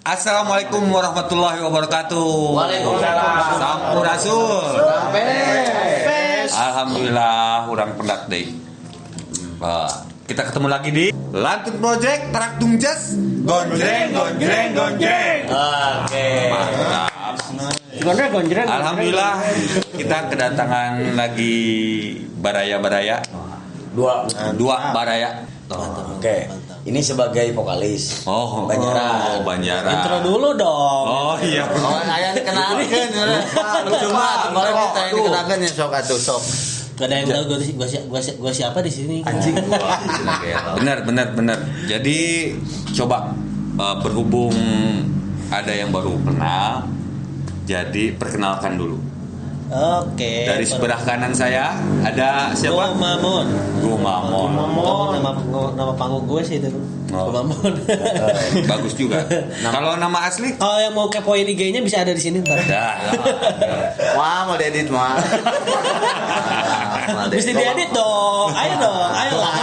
Assalamualaikum warahmatullahi wabarakatuh. Waalaikumsalam. Sampurasun. Alhamdulillah urang pendak deui. Kita ketemu lagi di Lantun Project Traktung Jazz Gonjreng Gonjreng Gonjreng. Oke. Mantap. Gonjreng gonjreng. Alhamdulillah kita kedatangan lagi baraya-baraya. Dua baraya. Oh, oke. Ini sebagai vokalis. Oh, Banjaran. Oh, Banjaran. Intro dulu dong. Oh iya. Oh, aya dikenalkeun. Cuma kemarin kita yang dikenalkeun ya sok atuh sok. Gak ada yang tahu gua siapa di sini. Anjing. Benar. Jadi coba berhubung ada yang baru kenal, jadi perkenalkan dulu. Oke. Dari sebelah kanan saya ada siapa? Gumamon. Gumamon. Nama panggung gue sih itu. Oh. Gumamon. Bagus juga. Kalau nama asli? Kalau yang mau kepoin IG-nya bisa ada di sini ntar. Dah. Wah, mau diedit mah. Mesti diedit dong. Ayo dong, ayo lah.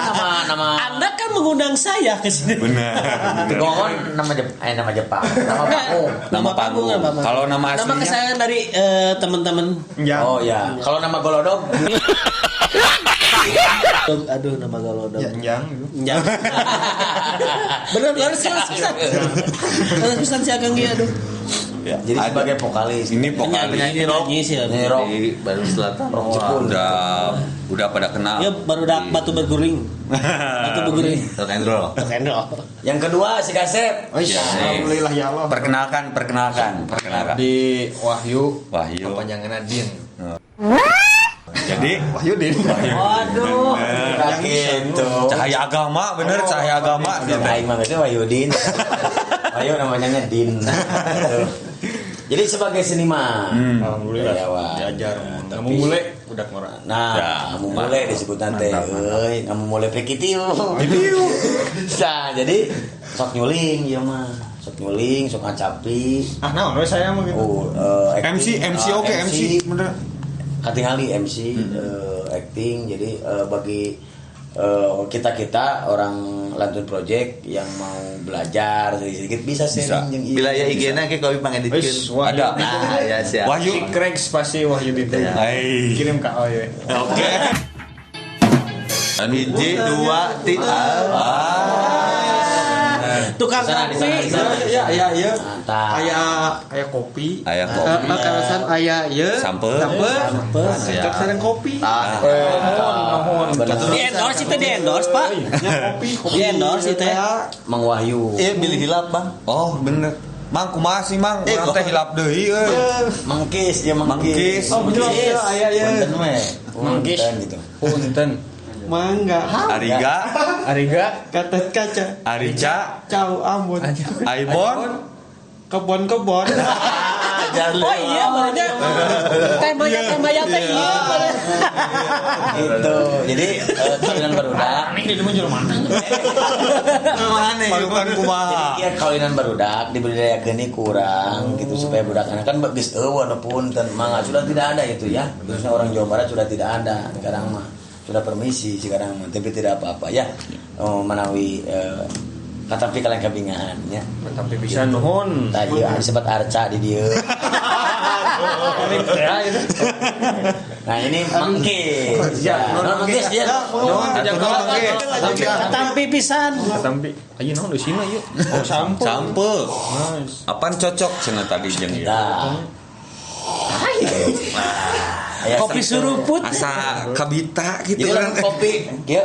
Nama Anda kan mengundang saya ke sini. Benar. Gumamon nama nama Jepang. Nama panggung. Nama panggung. Kalau nama aslinya? Nama kesayangan dari teman-teman. Ya. Oh ya. Kalau nama Golodog. Aduh, nama Golodog. Ya, Njang gitu. Njang. Benar harus pisan. Harus pisan si Akang ge aduh. Ya, jadi ada. Sebagai vokalis. Ini vokalis. Penyanyi rock. Penyanyi rock di Bandung Selatan. Rock Jepun. Udah pada kenal. Ya baru dah batu berguling. Batu berguling. Rock and roll. Rock and roll. Yang kedua si Kasep. Oh, ya, alhamdulillah ya Allah. Perkenalkan. Di Wahyu. Kepanjangannya Din. Jadi Wahyu Din. Waduh. Gitu. Cahaya agama bener, cahaya agama. Aing mah geus Wahyu Din. Wahyu namanya Din. Jadi sebagai seniman, alhamdulillah diajar. Kamu mulai udah ngora. Nah, ya, kamu mulai disebut nanti, euy, kamu mulai prekitiu. Nah, jadi sok nyuling ieu mah. Sok nyuling, sok ngacapi. Ah, naon we saya mah gitu. Oh, MC, MC oke, MC bener. Katingali MC acting. Jadi bagi kita-kita orang Lantun Project yang mau belajar sedikit-sedikit bisa sharing jeung ieu. Bila ya IG-na ke kopi pangeditkeun. Ada. Nah, ya siap. Wahyu Cracks pasti Wahyu Din. Kirim ka Oy. Oke. 1, 2, 3. Tukang kopi. Ya, ya. Mantap. Aya kopi. Aya kopi. Karasan aya ieu. Sampe. Cek sareng kopi. Nuhun. Di endorse itu, di endorse, Pak. Ya kopi. Di endorse itu. Mang Wahyu. Bilih hilap, Bang. Oh, bener. Mang kumaha sih, Mang? Urang teh hilap deui euy. Mangkis, dia mangkis. Oh, bener ya, aya ieu. Punten we. Mangkis. Gitu. Punten. Mangga. Ariga, Gatot Kaca, Arica, Cau Ambon, Aibon, kebon-kebon. Oh iya, berarti temanya teh iya. Gitu. Jadi kawinan barudak. Ini di muncul mana? Mana? Malukan kumaha. Jadi kieu kawinan barudak dibudidayakeun kurang gitu supaya budak kan geus eueuh anu punten mangga sudah tidak ada itu ya. Khususnya orang Jawa Barat sudah tidak ada sekarang mah. Sudah permisi sekarang mah, tapi tidak apa-apa ya. Oh, manawi katapi kalian kabingahan ya. Tapi bisa nuhun. Tah ieu disebut arca di dieu. Nah, ini mangkis. Ya, mangkis ya. Katampi pisan. Katampi. Ayo naon di sini ieu. Oh, sampe. Sampe. Apaan cocok cenah tadi jeung ieu. Nah. Kopi suruput. Asa kabita gitu. Jadi orang kopi kieu.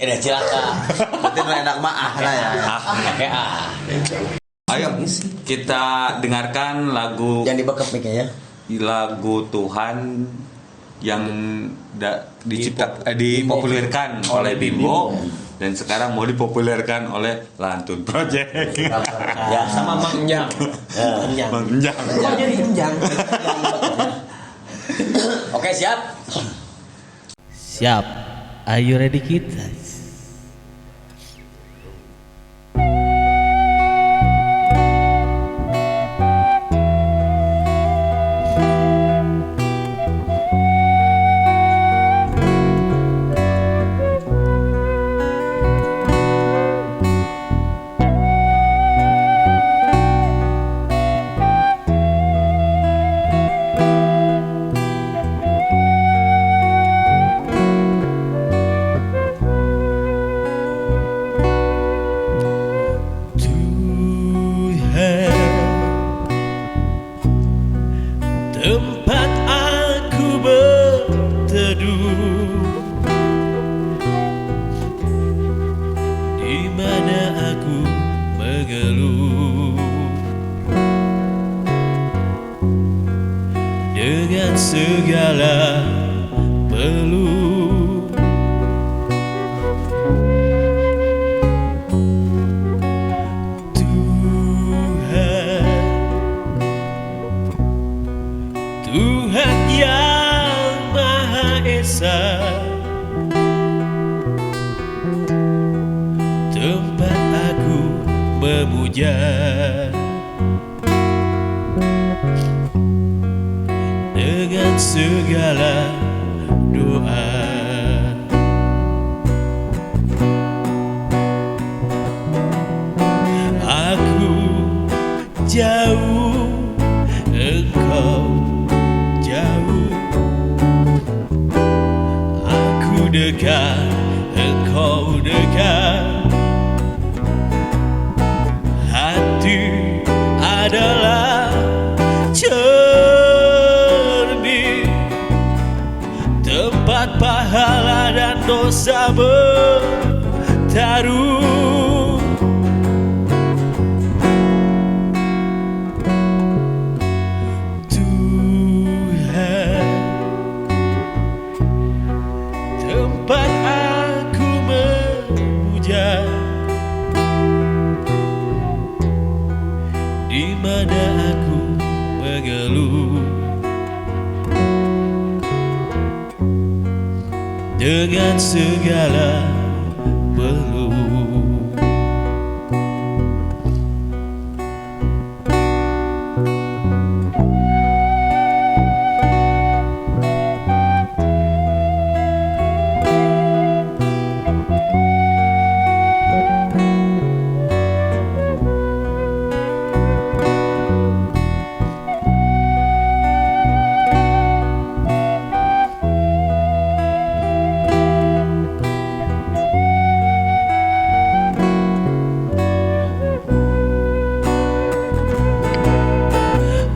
Ini cilaka. Berarti nu enak mah ah lah ya. Pakai ah. Ayo kita dengarkan lagu yang dibekep mic-nya ya. Lagu Tuhan yang dicipta dipopulerkan oleh Bimbo dan sekarang mau dipopulerkan oleh Lantun Project. Ya, sama Mang Njang. Mang Njang. Kok jadi Njang? Oke, siap. Siap. Are you ready kids? di mana aku mengeluh dengan segala peluh. Tuhan, Tuhan yang Maha Esa, tempat aku memuja dengan segala doa. Aku jauh, engkau jauh. Aku dekat, engkau dekat. Hati adalah cermin, tempat pahala dan dosa bertarung. Tuhan, tempat aku memuja, di mana aku mengeluh dengan segala peluh.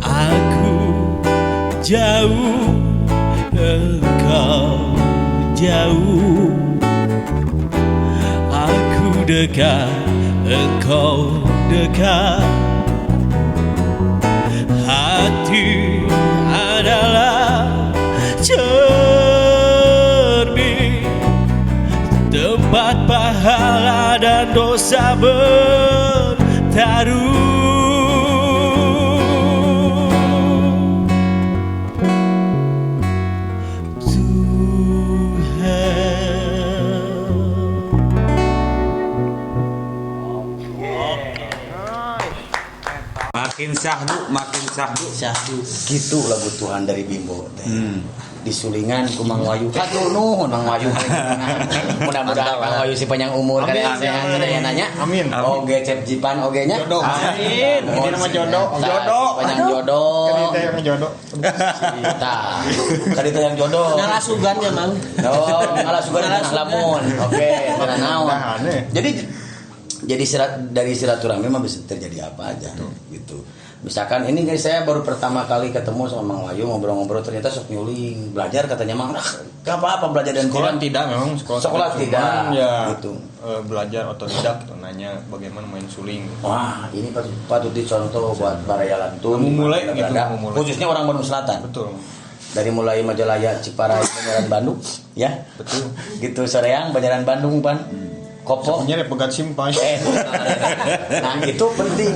Aku jauh, engkau jauh. Aku dekat, engkau dekat. Hati adalah cermin, tempat pahala dan dosa bertarung. Tuhan. Makin syahdu, makin syahdu. Syahdu. Gitu lagu Tuhan dari Bimbo teh. Disulingan ku Mang Wahyu. Hatur nuhun Mang Wahyu. Mudah-mudahan Mang Wahyu si panjang umur kalian sehat sadaya nanya. Amin. Oge cep jipan oge nya. Jodoh. Amin. Ini nama jodoh. Jodoh. Panjang jodoh. Kan itu yang jodoh. Tah. Kan itu yang jodoh. Ngalasugan ya, Mang. Oh, ngalasugan tanah lamun. Oke, tanah naon. Jadi dari silaturahmi mah bisa terjadi apa aja gitu. Misalkan ini guys, saya baru pertama kali ketemu sama Mang Wahyu, ngobrol-ngobrol, ternyata sok nyuling, belajar katanya Mang. Gak apa-apa belajar dan sekolah tidak memang sekolah tidak ya, gitu. Belajar otodidak gitu, nanya bagaimana main suling. Wah, ini patut dicontoh buat Baraya Lantun. Memulai gitu, khususnya orang Bandung Selatan. Betul. Dari mulai Majalaya, Ciparai, Banjaran Bandung, ya. Betul. Gitu Soreang, Banjaran Bandung, Pan. Kopo. Sebenarnya pegat simpan. Nah itu penting.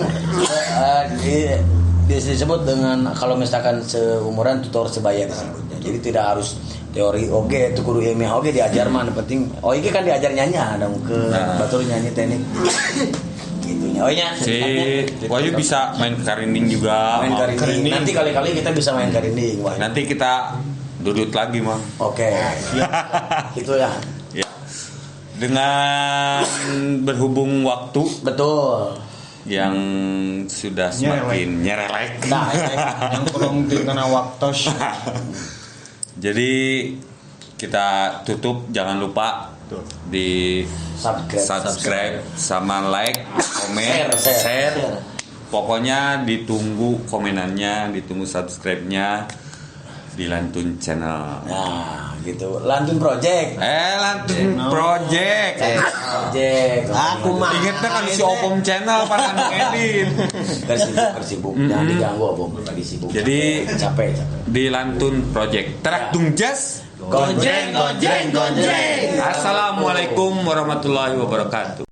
Disebut dengan kalau misalkan seumuran tutor sebaya disebutnya. Jadi tidak harus teori oke itu kudu ilmiah oke diajar mah penting. Oh ini kan diajar nyanyi ada ke batur nyanyi teknik. Gitunya. Oh nya. Si Wahyu bisa main karinding juga. Main karinding. Nanti kali-kali kita bisa main karinding. Wahyu. Nanti kita dudut lagi mah. Oke. Gitu ya. Dengan berhubung waktu, betul, yang sudah semakin nyerelek. Nah, yang kurang tinggal waktu. Jadi kita tutup, jangan lupa di subscribe sama like, komen, share. Pokoknya ditunggu komenannya, ditunggu subscribe-nya. Di Lantun Channel. Nah, gitu. Lantun Project. Lantun Project. Project. Aku mah. Ingatnya kan si Opom Channel para anu edit. Tersibuk, jangan diganggu Opom, lagi sibuk. Jadi- capek. Di Lantun Project. Terak Jas. Gonjreng, gonjreng, gonjreng. Assalamualaikum warahmatullahi wabarakatuh.